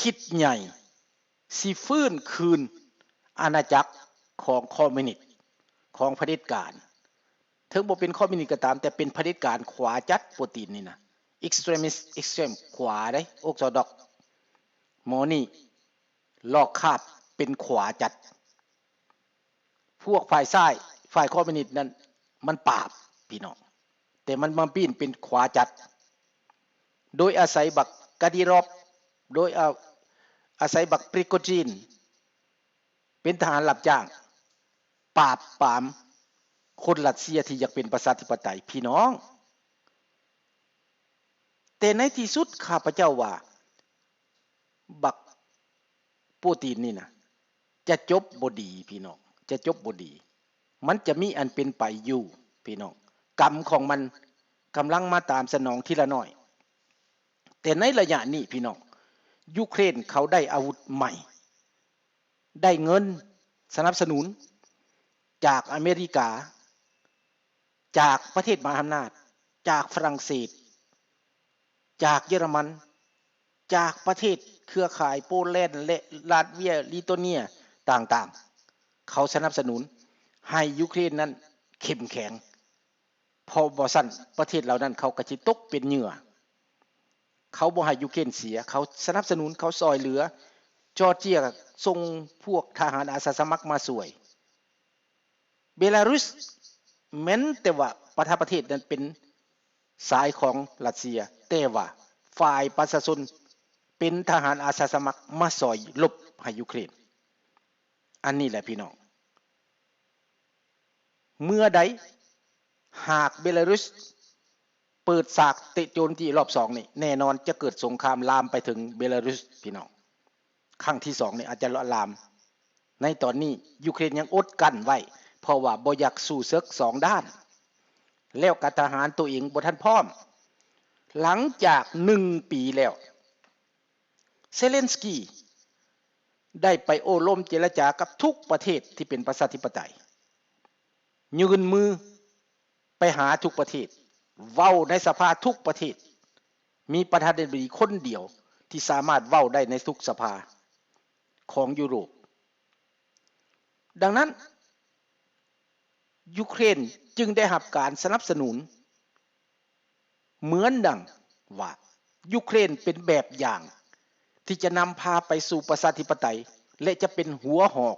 ຄິດໃຫຍ່ ຊິຟື້ນຄືນອານາຈັກຂອງຄອມມິວນິດ ຂອງຜະເດັດການ. ເຖິງບໍ່ເປັນຄອມມິວນິດກໍຕາມ, ແຕ່ເປັນຜະເດັດການຂວາຈັດ. ປູຕິນນີ້ນະ extremist extreme ຂວາເດ້, orthodox. ໝໍນີ້ລອກຄາບເປັນຂວາຈັດ. ພວກຝ່າຍຊ້າຍ, ຝ່າຍຄອມມິວນິດນັ້ນ ມັນປາບ, ພີ່ນ້ອງ, ແຕ່ມັນມາປີ້ນເປັນຂວາຈັດ ໂດຍອາໄສບັກກາດີຣອບ, ໂດຍ ອາ ອາໄສບັກປຣິໂກຈີນ ເປັນທະຫານຮັບຈ້າງ ປາບປາມຄົນຣັດເຊຍທີ່ຢາກເປັນປະຊາທິປະໄຕ, ພີ່ນ້ອງ. ແຕ່ໃນທີ່ສຸດ ຂ້າພະເຈົ້າວ່າ ບັກປູຕິນນີ້ນະ ຈະຈົບບໍ່ດີ, ພີ່ນ້ອງ, ຈະຈົບບໍ່ດີ. ມັນຈະມີອັນເປັນໄປຢູ່, ພີ່ນ້ອງ. ກຳຂອງມັນກຳລັງມາຕາມສະໜອງທີລະໜ້ອຍ. ແຕ່ໃນໄລຍະນີ້, ພີ່ນ້ອງ, ຢູເຄຣນເຂົາໄດ້ອາວຸດໃໝ່, ໄດ້ເງິນສະໜັບສະໜູນຈາກອາເມລິກາ, ຈາກປະເທດມະຫາອຳນາດ, ຈາກຝຣັ່ງເສດ, ຈາກເຢຍລະມັນ, ຈາກປະເທດເຄືອຂ່າຍໂປແລນ ແລະ ລາດເວຍ, ລິໂທເນຍ ຕ່າງໆ. ເຂົາສະໜັບສະໜູນໃຫ້ຢູເຄຣນນັ້ນເຂັ້ມແຂງ, ເພາະບໍ່ຊັ້ນປະເທດເຫຼົ່ານັ້ນເຂົາກໍຊິຕົກເປັນເຫຍື່ອ. ເຂົາບໍ່ໃຫ້ຢູເຄຣນເສຍ, ເຂົາສະໜັບສະໜູນ, ເຂົາຊ່ອຍເຫຼືອ. ຈອດເຈຍສົ່ງພວກທະຫານອາສາສະໝັກມາຊ່ວຍ. ເບລາຣຸສ ແມ່ນແຕ່ວ່າປະທະປະເທດນັ້ນເປັນສາຍຂອງຣັດເຊຍ, ແຕ່ວ່າຝ່າຍປະຊາຊົນເປັນທະຫານອາສາສະໝັກມາຊ່ອຍລົບໃຫ້ຢູເຄຣນ. ອັນນີ້ແຫຼະ ພີ່ນ້ອງ, ເມື່ອໃດຫາກເບລາຣຸສ ເປີດສາກເຕະໂຈມຕີລອບສອງນີ້ ແນ່ນອນຈະເກີດສົງຄາມລາມໄປເຖິງເບລາຣຸສ ພີ່ນ້ອງ. ຄັ້ງທີສອງນີ້ອາດຈະລາມ. ໃນຕອນນີ້ຢູເຄຣນຍັງອົດກັ້ນໄວ້ ເພາະວ່າບໍ່ຢາກສູ້ເສິກສອງດ້ານ, ແລ້ວກໍທະຫານໂຕເອງບໍ່ທັນພ້ອມ. ຫຼັງຈາກໜຶ່ງປີແລ້ວ ເຊເລັນສກີໄດ້ໄປໂອ້ລົມເຈລະຈາກັບທຸກປະເທດທີ່ເປັນປະຊາທິປະໄຕ, ຍື່ນມື ໄປຫາທຸກປະເທດ, ເວົ້າໃນສະພາທຸກປະເທດ, ມີປະທານາທິບໍດີຄົນດຽວທີ່ສາມາດເວົ້າໄດ້ໃນທຸກສະພາຂອງຢູໂຣບ. ດັ່ງນັ້ນ, ຢູເຄຣນຈຶ່ງໄດ້ຮັບການສະໜັບສະໜູນ ເໝືອນດັ່ງວ່າ ຢູເຄຣນເປັນແບບຢ່າງທີ່ຈະນຳພາໄປສູ່ປະຊາທິປະໄຕ ແລະ ຈະເປັນຫົວຫອກ,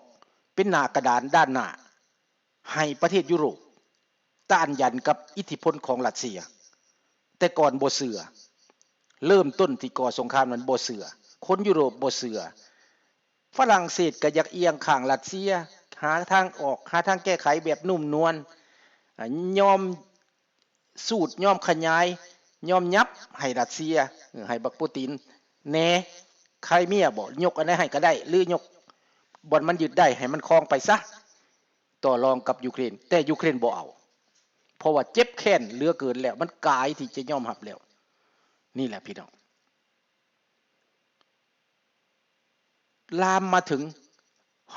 ເປັນໜ້າກະດານດ້ານໜ້າ ໃຫ້ປະເທດຢູໂຣບຕ້ານຢັນກັບອິດທິພົນຂອງຣັດເຊຍ. ແຕ່ກ່ອນບໍ່ເຊື່ອ, ເລີ່ມຕົ້ນທີ່ກໍ່ສົງຄາມນັ້ນບໍ່ເຊື່ອ, ຄົນຢູໂຣບບໍ່ເຊື່ອ. ຝຣັ່ງເສດກໍຢາກອຽງຂ້າງຣັດເຊຍ, ຫາທາງອອກ, ຫາທາງແກ້ໄຂແບບນຸ້ມນວນ, ອາ, ຍອມສູດ, ຍອມຂະຫຍາຍ, ຍອມຫຍັບໃຫ້ຣັດເຊຍ, ເອີ, ໃຫ້ບັກປູຕິນແດ່. ໄຄເມຍບໍ? ຍົກອັນໃດໃຫ້ກໍໄດ້ ຫຼືຍົກບ່ອນມັນຍຶດໄດ້ໃຫ້ມັນຄອງໄປຊະ. ຕໍ່ລອງກັບຢູເຄຣນ, ແຕ່ຢູເຄຣນບໍ່ເອົາ, ເພາະວ່າເຈັບແຄ້ນເຫຼືອເກີນແລ້ວ, ມັນກາຍທີ່ຈະຍອມຮັບແລ້ວ. ນີ້ແຫຼະພີ່ນ້ອງ, ລາມມາເຖິງ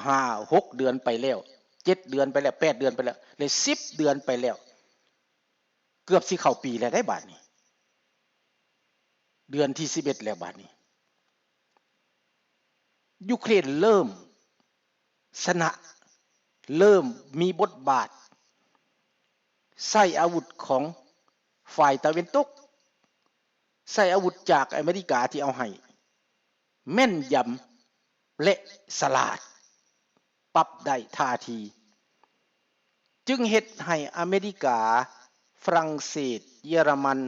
ຫ້າຫົກເດືອນໄປແລ້ວ, ເຈັດເດືອນໄປແລ້ວ, ແປດເດືອນໄປແລ້ວ ແລະ ສິບເດືອນໄປແລ້ວ, ເກືອບຊິເຂົ້າປີແລ້ວໄດ໋ບາດນີ້, ເດືອນທີສິບເອັດແລ້ວບາດນີ້. ຢູເຄຣນເລີ່ມຊະນະ, ເລີ່ມມີບົດບາດ, ໃຊ້ອາວຸດຂອງຝ່າຍຕາເວັນຕົກ, ໃຊ້ອາວຸດຈາກອາເມລິກາທີ່ເອົາໃຫ້, ແມ່ນຢຳ ແລະ ສະຫຼາດ, ປັບໄດ້ທ່າທີ, ຈຶ່ງເຮັດໃຫ້ອາເມລິກາ, ຝຣັ່ງເສດ, ເຢຍລະມັນ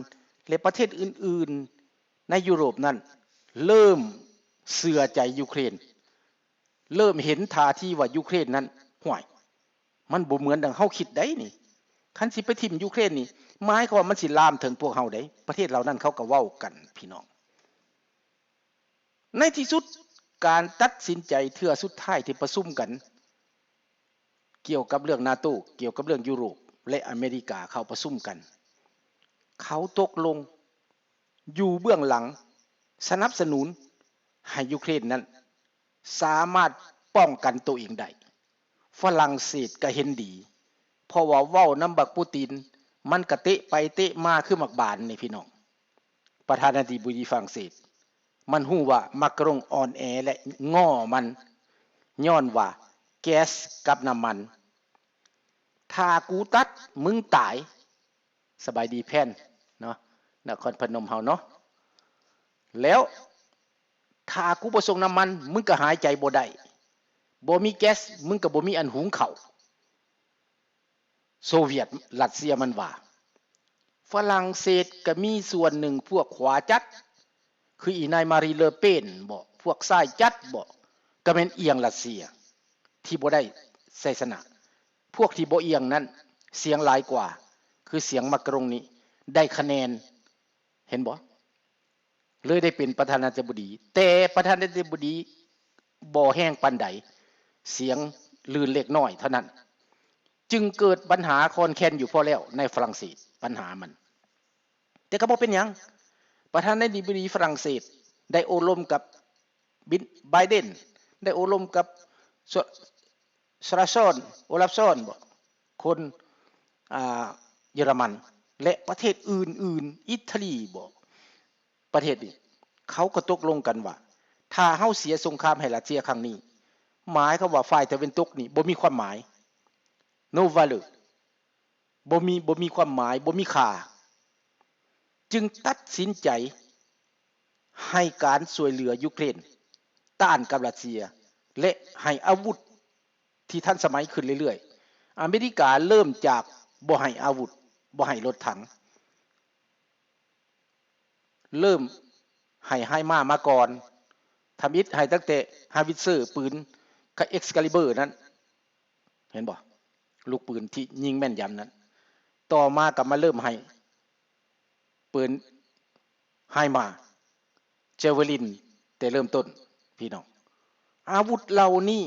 ແລະ ປະເທດອື່ນໆໃນຢູໂຣບນັ້ນ ເລີ່ມເຊື່ອໃຈຢູເຄຣນ, ເລີ່ມເຫັນທ່າທີວ່າຢູເຄຣນນັ້ນ, ຫ້ວຍ, ມັນບໍ່ເໝືອນດັ່ງເຮົາຄິດໃດ໋ນີ້. ຄັນຊິໄປຖິ້ມຢູເຄຣນນີ້ ໝາຍຄວາມວ່າມັນຊິລາມເຖິງພວກເຮົາໃດ໋. ປະເທດເຫຼົ່ານັ້ນເຂົາກໍເວົ້າກັນ ພີ່ນ້ອງ. ໃນທີ່ສຸດ, ການຕັດສິນໃຈເທື່ອສຸດທ້າຍທີ່ປະຊຸມກັນ ກ່ຽວກັບເລື່ອງນາໂຕ, ກ່ຽວກັບເລື່ອງຢູໂຣບ ແລະ ອາເມລິກາເຂົ້າປະຊຸມກັນ, ເຂົາຕົກລົງຢູ່ເບື້ອງຫຼັງ ສະໜັບສະໜູນໃຫ້ຢູເຄຣນນັ້ນສາມາດປ້ອງກັນໂຕເອງໄດ້. ຝຣັ່ງເສດກໍເຫັນດີ, ເພາະວ່າເວົ້ານຳບັກປູຕິນ, ມັນກໍເຕະໄປເຕະມາຄືໝາກບານນີ້ ພີ່ນ້ອງ. ປະທານາທິບໍດີຝຣັ່ງເສດ ມັນຮູ້ວ່າມາກຣົງອ່ອນແອ ແລະ ງໍ້ມັນ ຍ້ອນວ່າແກັສກັບນ້ຳມັນ. ຖ້າກູຕັດ ມຶງຕາຍ. ສະບາຍດີແພນເນາະ ນະຄອນພະນົມເຮົາເນາະ. ແລ້ວ ຖ້າກູບໍ່ສົ່ງນ້ຳມັນ ມຶງກໍຫາຍໃຈບໍ່ໄດ້. ບໍ່ມີແກັສ ມຶງກໍບໍ່ມີອັນຫຸງເຂົ້າ. ໂຊວຽດ ຣັດເຊຍ ມັນວ່າ. ຝຣັ່ງເສດກໍມີສ່ວນໜຶ່ງພວກຂວາຈັດ ຄືອີນາຍມາຣີ ເລີເປນບໍ ພວກຊ້າຍຈັດບໍ ກໍແມ່ນອຽງຣັດເຊຍ ທີ່ບໍ່ໄດ້ໄຊຊະນະ. ພວກທີ່ບໍ່ອຽງນັ້ນ ສຽງຫຼາຍກວ່າ ຄືສຽງມາກຣົງນີ້ ໄດ້ຄະແນນ ເຫັນບໍ່? ເລີຍໄດ້ເປັນປະທານາທິບໍດີ, ແຕ່ປະທານາທິບໍດີບໍ່ແຮງປານໃດ, ສຽງລື່ນເລັກນ້ອຍເທົ່ານັ້ນ, ຈຶ່ງເກີດບັນຫາຄອນແຄນຢູ່ພໍແລ້ວໃນຝຣັ່ງເສດ, ບັນຫາມັນ. ແຕ່ກໍບໍ່ເປັນຫຍັງ, ປະທານາທິບໍດີຝຣັ່ງເສດໄດ້ໂອ້ລົມກັບ ບິນ ໄບເດັນ, ໄດ້ໂອ້ລົມກັບ ສະ ສະລາຊອນ ໂອລາຟຊອນບໍ ຄົນ ອ່າ ເຢຍລະມັນ ແລະ ປະເທດອື່ນໆ ອີຕາລີບໍ ປະເທດນີ້ ເຂົາກໍຕົກລົງກັນວ່າ ຖ້າເຮົາເສຍສົງຄາມໃຫ້ຣັດເຊຍຄັ້ງນີ້ ໝາຍຄວາມວ່າຝ່າຍຕາເວັນຕົກນີ້ບໍ່ມີຄວາມໝາຍ no value ບໍ່ມີ ບໍ່ມີຄວາມໝາຍ ບໍ່ມີຄ່າ ຈຶ່ງຕັດສິນໃຈໃຫ້ການຊ່ວຍເຫຼືອຢູເຄຣນຕ້ານກັບຣັດເຊຍ ແລະ ໃຫ້ອາວຸດທີ່ທັນສະໄໝຂຶ້ນເລື້ອຍໆ. ອາເມລິກາເລີ່ມຈາກບໍ່ໃຫ້ອາວຸດ, ບໍ່ໃຫ້ລົດຖັງ, ເລີ່ມໃຫ້ໄຮມາມາກ່ອນ, ທຳອິດໃຫ້ຕັ້ງແຕ່ຮາວິດເຊີ ປືນ Excalibur ນັ້ນ ເຫັນບໍ່? ລູກປືນທີ່ຍິງແມ່ນຢຳນັ້ນ. ຕໍ່ມາກໍມາເລີ່ມໃຫ້ປືນໄຮມາ, ເຈເວລິນ ແຕ່ເລີ່ມຕົ້ນ ພີ່ນ້ອງ. ອາວຸດເຫຼົ່ານີ້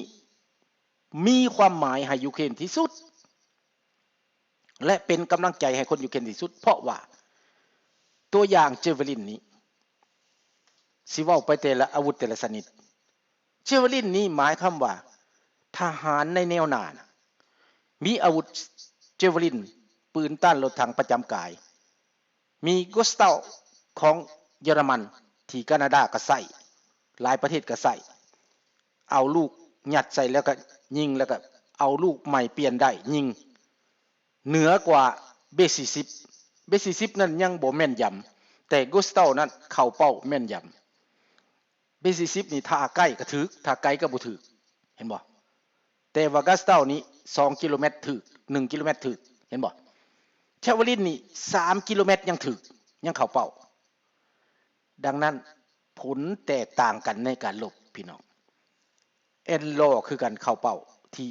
ມີຄວາມໝາຍໃຫ້ຢູເຄຣນທີ່ສຸດ ແລະ ເປັນກຳລັງໃຈໃຫ້ຄົນຢູເຄຣນທີ່ສຸດ ເພາະວ່າ ຕົວຢ່າງເຈເວລິນນີ້ ຊິເວົ້າໄປແຕ່ລະອາວຸດແຕ່ລະຊະນິດ. ເຈເວລິນນີ້ໝາຍຄວາມວ່າ ທະຫານໃນແນວໜ້ານະ ມີອາວຸດເຈເວລິນ ປືນຕ້ານລົດຖັງປະຈຳກາຍ, ມີ Gestapo ຂອງເຢຍລະມັນ ທີ່ການາດາກໍໃຊ້, ຫຼາຍປະເທດກໍໃຊ້, ເອົາລູກຍັດໃສ່ແລ້ວກໍຍິງ ແລ້ວກໍເອົາລູກໃໝ່ປ່ຽນໄດ້ຍິງ ເໜືອກວ່າ B ສີ່ສິບ B ສີ່ສິບນັ້ນຍັງບໍ່ແມ່ນຢຳ, ແຕ່ Gestapo ນັ້ນເຂົ້າເປົ້າແມ່ນຢຳ. B ສີ່ສິບນີ້ຖ້າໃກ້ກໍຖືກ, ຖ້າໄກກໍບໍ່ຖືກ, ເຫັນບໍ່? ແຕ່ວ່າ Gestapo ນີ້ສອງກິໂລແມັດຖືກ, ໜຶ່ງກິໂລແມັດຖືກ, ເຫັນບໍ່? ເຈເວລິນນີ້ສາມກິໂລແມັດຍັງຖືກ, ຍັງເຂົ້າເປົ້າ. ດັ່ງນັ້ນ ຜົນແຕກຕ່າງກັນໃນການລົບ ພີ່ນ້ອງ. ແອນລໍ ຄືກັນເຂົ້າເປົ້າທີ່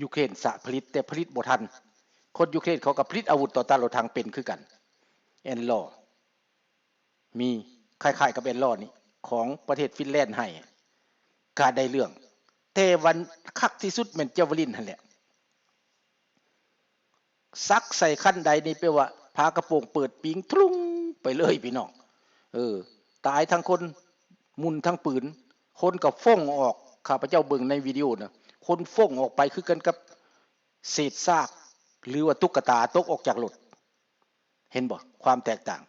ຢູເຄຣນສະຜະລິດ ແຕ່ຜະລິດບໍ່ທັນ. ຄົນຢູເຄຣນເຂົາກໍຜະລິດອາວຸດຕໍ່ຕ້ານລົດຖັງເປັນຄືກັນ. ແອນລໍ ມີ ຄ້າຍໆກັບແອນລໍນີ້ ຂອງປະເທດຟິນແລນໃຫ້ ກະໄດ້ເລື່ອງ. ແຕ່ວ່າຄັກທີ່ສຸດແມ່ນເຈເວລິນຫັ້ນແຫຼະ. ສັກໃສ່ຄັນໄດນີ້ແປວ່າຝາກະໂປງເປີດປິງ ທຸລຸງ ໄປເລີຍພີ່ນ້ອງ. ເອີ ຕາຍທັງຄົນ ໝຸ່ນທັງປືນ, ຄົນກໍຟົ້ງອອກ. ຂ້າພະເຈົ້າເບິ່ງໃນວິດີໂອນະ ຄົນຟົ້ງອອກໄປຄືກັນກັບເສດຊາກ ຫຼືວ່າຕຸກກະຕາຕົກອອກຈາກລົດ. ເຫັນບໍ່ ຄວາມແຕກຕ່າງ?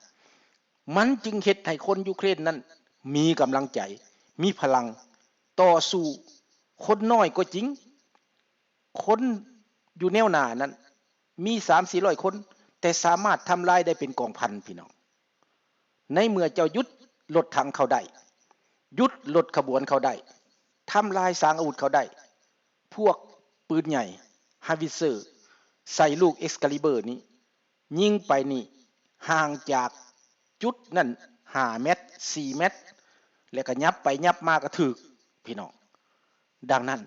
ມັນຈຶ່ງເຮັດໃຫ້ຄົນຢູເຄຣນນັ້ນມີກຳລັງໃຈ, ມີພະລັງຕໍ່ສູ້. ຄົນນ້ອຍກໍຈິງ, ຄົນຢູ່ແນວໜ້ານັ້ນມີສາມສີ່ຮ້ອຍຄົນ, ແຕ່ສາມາດທຳລາຍໄດ້ເປັນກອງພັນ, ພີ່ນ້ອງ. ໃນເມື່ອເຈົ້າຢຸດລົດຖັງເຂົາໄດ້, ຢຸດລົດຂະບວນເຂົາໄດ້, ທຳລາຍສາງອາວຸດເຂົາໄດ້, ພວກປືນໃຫຍ່ Howitzer ໃສ່ລູກ Excalibur ນີ້ ຍິງໄປນີ້ຫ່າງຈາກຈຸດນັ້ນຫ້າແມັດ ສີ່ແມັດ ແລ້ວກໍຫຍັບໄປຫຍັບມາກໍຖືກ ພີ່ນ້ອງ. ດັ່ງນັ້ນ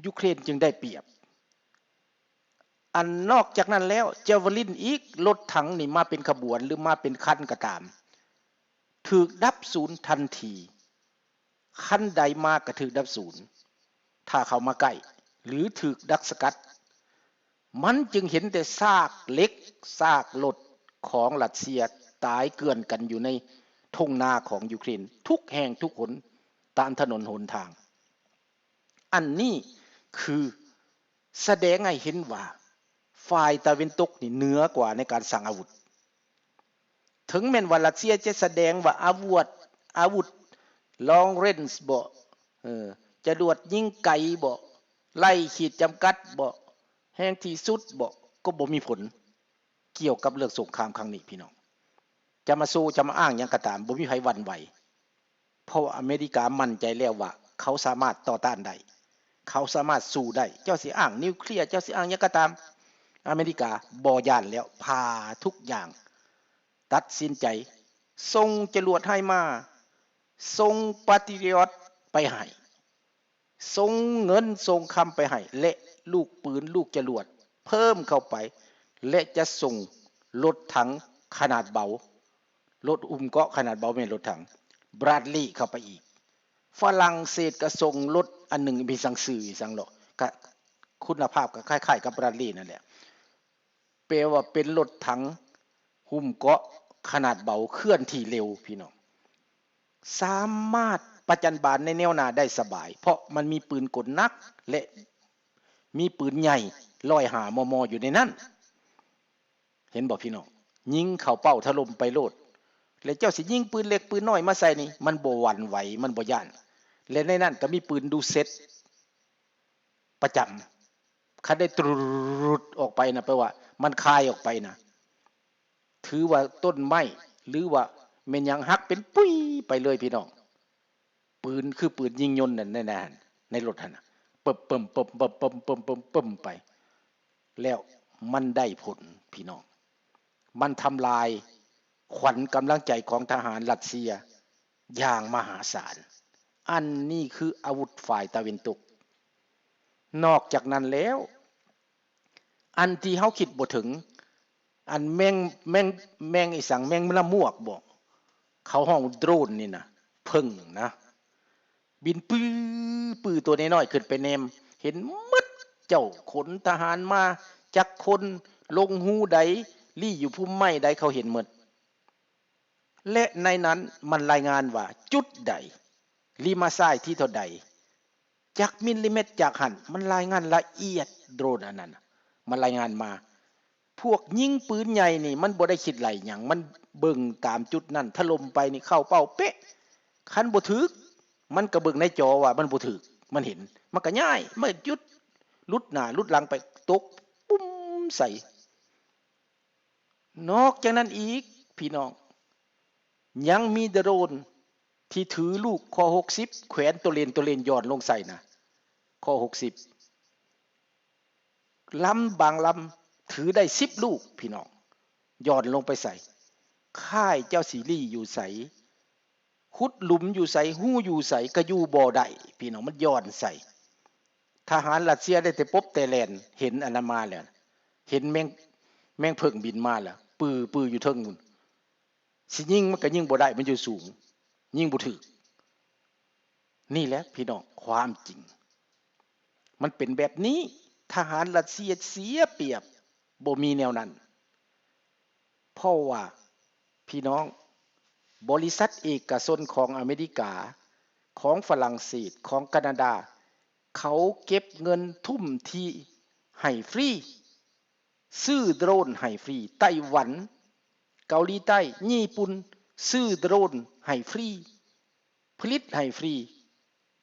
ຢູເຄຣນຈຶ່ງໄດ້ປຽບ. ອັນນອກຈາກນັ້ນແລ້ວ Javelin ອີກ, ລົດຖັງນີ້ມາເປັນຂະບວນ ຫຼື ມາເປັນຄັນກໍຕາມ ຖືກດັບສູນທັນທີ. ຄັນໃດມາກໍຖືກດັບສູນ ຖ້າເຂົ້າມາໃກ້ ຫຼື ຖືກດັກສະກັດ. ມັນຈຶ່ງເຫັນແຕ່ຊາກເຫຼັກ ຊາກລົດຂອງຣັດເຊຍຕາຍເກືອນກັນຢູ່ໃນທົ່ງນາຂອງຢູເຄຣນ ທຸກແຫ່ງທຸກຫົນ ຕາມຖະໜົນຫົນທາງ. ອັນນີ້ຄືສະແດງໃຫ້ເຫັນວ່າ ຝ່າຍຕາເວັນຕົກນີ້ເໜືອກວ່າໃນການສ້າງອາວຸດ. ເຖິງແມ່ນວ່າຣັດເຊຍຈະສະແດງວ່າອາວຸດ ອາວຸດລອງເຣນເບາະ ເອີ ຈະລວດຍິງໄກເບາະ ໄລ່ຂີດຈຳກັດເບາະ ແຮງທີ່ສຸດເບາະ ກໍບໍ່ມີຜົນກ່ຽວກັບເລື່ອງສົງຄາມຄັ້ງນີ້ ພີ່ນ້ອງ. ຈະມາໂຊ ຈະມາອ້າງຫຍັງກໍຕາມ ບໍ່ມີໃຜຫວັ່ນໄຫວ ເພາະວ່າອາເມລິກາໝັ້ນໃຈແລ້ວວ່າເຂົາສາມາດຕໍ່ຕ້ານໄດ້ ເຂົາສາມາດສູ້ໄດ້. ເຈົ້າຊິອ້າງນິວເຄລຍ ເຈົ້າຊິອ້າງຫຍັງກໍຕາມ ອາເມລິກາບໍ່ຢ້ານແລ້ວ ຜ່າທຸກຢ່າງ ຕັດສິນໃຈສົ່ງຈະຫຼວດໄຮມາ ສົ່ງປາຕຣິອອດໄປໃຫ້ ສົ່ງເງິນສົ່ງຄຳໄປໃຫ້ ແລະ ລູກປືນລູກຈະຫຼວດເພີ່ມເຂົ້າໄປ ແລະ ຈະສົ່ງລົດຖັງຂະໜາດເບົາ ລົດຫຸ້ມເກາະຂະໜາດເບົາ ແມ່ນລົດຖັງ Bradley ເຂົ້າໄປອີກ. ຝຣັ່ງເສດກໍສົ່ງລົດອັນໜຶ່ງ ມີສັງຊື່ອີ່ສັງເນາະ ກະຄຸນນະພາບກໍຄ້າຍໆກັບ Bradley ນັ້ນແຫຼະ. ແປວ່າເປັນລົດຖັງຫຸ້ມເກາະຂະໜາດເບົາ ເຄື່ອນທີ່ເລັວ ພີ່ນ້ອງ ສາມາດປະຈັນບານໃນແນວໜ້າໄດ້ສະບາຍ ເພາະມັນມີປືນກົນໜັກ ແລະ ມີປືນໃຫຍ່ ຮ້ອຍຫ້າ ມມ ຢູ່ໃນນັ້ນ. ເຫັນບໍ່ພີ່ນ້ອງ? ຍິງເຂົ້າເປົ້າຖະຫຼົ່ມໄປໂລດ ແລະ ເຈົ້າຊິຍິງປືນເລັກປືນນ້ອຍມາໃສ່ນີ້ ມັນບໍ່ຫວັ່ນໄຫວ ມັນບໍ່ຢ້ານ ແລະ ໃນນັ້ນກໍມີປືນດູເຊັດ ປະຈຳ. ຄັນໄດ້ຕຣຸດອອກໄປນະ ແປວ່າມັນຄາຍອອກໄປນະ ຖືວ່າຕົ້ນໄມ້ ຫຼືວ່າແມ່ນຫຍັງຫັກເປັນປຸຍໄປເລີຍພີ່ນ້ອງ. ປືນຄືປືນຍິງຍົນນັ້ນ ໃນນັ້ນ ໃນລົດຫັ້ນນະ ປຶບປຶ້ມ ປຶບປຶ້ມ ປຶບປຶ້ມ ປຶບປຶ້ມ ປຶບປຶ້ມໄປ ແລ້ວມັນໄດ້ຜົນພີ່ນ້ອງ. ມັນທຳລາຍຂວັນກຳລັງໃຈຂອງທະຫານຣັດເຊຍຢ່າງມະຫາສານ. ອັນນີ້ຄືອາວຸດຝ່າຍຕາເວັນຕົກ. ນອກຈາກນັ້ນແລ້ວ ອັນທີ່ເຮົາຄິດບໍ່ເຖິງ ອັນແມງ ແມງ ແມງອີ່ສັງ ແມງລະມວກບໍ ເຂົາຮ້ອງໂດຣນນີ້ນະ ເຜິ້ງນະ ບິນປືໆ ໂຕນ້ອຍໆ ຂຶ້ນໄປແນມ ເຫັນໝົດ ເຈົ້າ ຂົນທະຫານມາຈັກຄົນ ລົງຮູໃດ ລີ້ຢູ່ພຸມໄມ້ໃດ ເຂົາເຫັນໝົດ. ແລະ ໃນນັ້ນມັນລາຍງານວ່າຈຸດໃດ ລີ້ມາຊາຍທີ່ເທົ່າໃດ ຈັກມິນລີແມັດຈາກຫັ້ນ ມັນລາຍງານລະອຽດ ໂດຣນອັນນັ້ນນະ ມັນລາຍງານມາ. ພວກຍິງປືນໃຫຍ່ນີ້ ມັນບໍ່ໄດ້ຄິດໄລ່ຫຍັງ ມັນເບິ່ງຕາມຈຸດນັ້ນ ຖະຫຼົ່ມໄປນີ້ເຂົ້າເປົ້າເປະ. ຄັນບໍ່ຖືກ ມັນກໍເບິ່ງໃນຈໍວ່າມັນບໍ່ຖືກ ມັນເຫັນ ມັນກໍຍ້າຍ ມັນກໍຢຸດ ຫຼຸດໜ້າຫຼຸດຫຼັງໄປ ຕົກປຸ້ມໃສ່. ນອກຈາກນັ້ນອີກ ພີ່ນ້ອງ ຍັງມີໂດຣນທີ່ຖືລູກຄໍຫົກສິບ ແຂວນໂຕເລນໂຕເລນ ຢ່ອນລົງໃສ່ນະ ຄໍຫົກສິບ ລຳບາງລຳຖືໄດ້ສິບລູກ ພີ່ນ້ອງ ຢ່ອນລົງໄປໃສ່. ຄ້າຍເຈົ້າຊິລີ້ຢູ່ໃສ ຂຸດຫຼຸມຢູ່ໃສ ຮູຢູ່ໃສ ກະຢູ່ບໍ່ໄດ້ ພີ່ນ້ອງ ມັນຢ່ອນໃສ່. ທະຫານຣັດເຊຍໄດ້ແຕ່ປົບແຕ່ແລ່ນ ເຫັນອັນນັ້ນມາແລ້ວ ເຫັນແມງ ແມງເຜິ້ງບິນມາແລ້ວ ປືໆ ຢູ່ເທິງພຸ້ນ ຊິຍິງມັນກະຍິງບໍ່ໄດ້ ມັນຢູ່ສູງ ຍິງບໍ່ຖືກ. ນີ້ແຫຼະ ພີ່ນ້ອງ ຄວາມຈິງ ມັນເປັນແບບນີ້. ທະຫານຣັດເຊຍເສຍປຽບ ບໍ່ມີແນວນັ້ນ. ເພາະວ່າ ພີ່ນ້ອງ ບໍລິສັດເອກະຊົນຂອງອາເມລິກາ ຂອງຝຣັ່ງເສດ ຂອງການາດາ ເຂົາເກັບເງິນທຸ່ມທີ່ໃຫ້ຟຣີ ຊື້ໂດຣນໃຫ້ຟຣີ. ໄຕ້ຫວັນ ເກົາຫຼີໃຕ້ ຍີ່ປຸ່ນ ຊື້ໂດຣນໃຫ້ຟຣີ ຜະລິດໃຫ້ຟຣີ.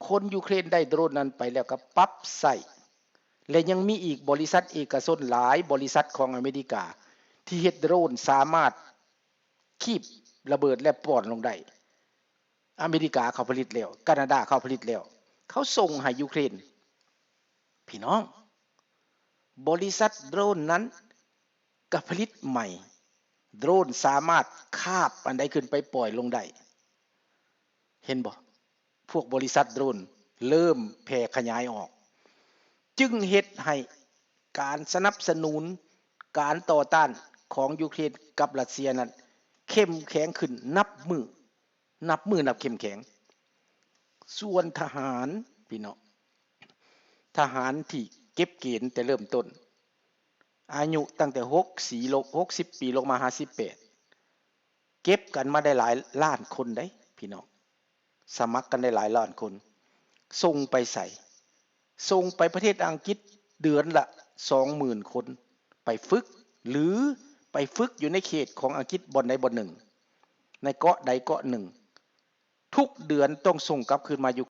ຄົນຢູເຄຣນໄດ້ໂດຣນນັ້ນໄປແລ້ວກໍປັບໃຊ້ ແລະ ຍັງມີອີກບໍລິສັດເອກະຊົນຫຼາຍບໍລິສັດຂອງອາເມລິກາ ທີ່ເຮັດໂດຣນສາມາດຄີບລະເບີດ ແລະ ປ້ອນລົງໄດ້. ອາເມລິກາເຂົາຜະລິດແລ້ວ ການາດາເຂົາຜະລິດແລ້ວ ເຂົາສົ່ງໃຫ້ຢູເຄຣນ. ພີ່ນ້ອງ ບໍລິສັດໂດຣນນັ້ນກໍຜະລິດໃໝ່ ໂດຣນສາມາດຄາບອັນໃດຂຶ້ນໄປປ່ອຍລົງໄດ້. ເຫັນບໍ່? ພວກບໍລິສັດໂດຣນເລີ່ມແຜ່ຂະຫຍາຍອອກ ຈຶ່ງເຮັດໃຫ້ການສະໜັບສະໜູນການຕໍ່ຕ້ານຂອງຢູເຄຣນກັບຣັດເຊຍນັ້ນເຂັ້ມແຂງຂຶ້ນນັບມື້ ນັບມື້ນັບເຂັ້ມແຂງ. ສ່ວນທະຫານ ພີ່ນ້ອງ ທະຫານທີ່ເກັບເກນແຕ່ເລີ່ມຕົ້ນ ອາຍຸຕັ້ງແຕ່ຫົກສິບ ຫົກສິບປີລົງມາຫາສິບແປດ ເກັບກັນມາໄດ້ຫຼາຍລ້ານຄົນເດ້ ພີ່ນ້ອງ ສະໝັກກັນໄດ້ຫຼາຍລ້ານຄົນ. ສົ່ງໄປໃສ? ສົ່ງໄປປະເທດອັງກິດເດືອນລະສອງໝື່ນຄົນ ໄປຝຶກ ຫຼື ໄປຝຶກຢູ່ໃນເຂດຂອງອັງກິດບ່ອນໃດບ່ອນໜຶ່ງ ໃນເກາະໃດເກາະໜຶ່ງ. ທຸກເດືອນຕ້ອງສົ່ງກັບຄືນມາຢູ່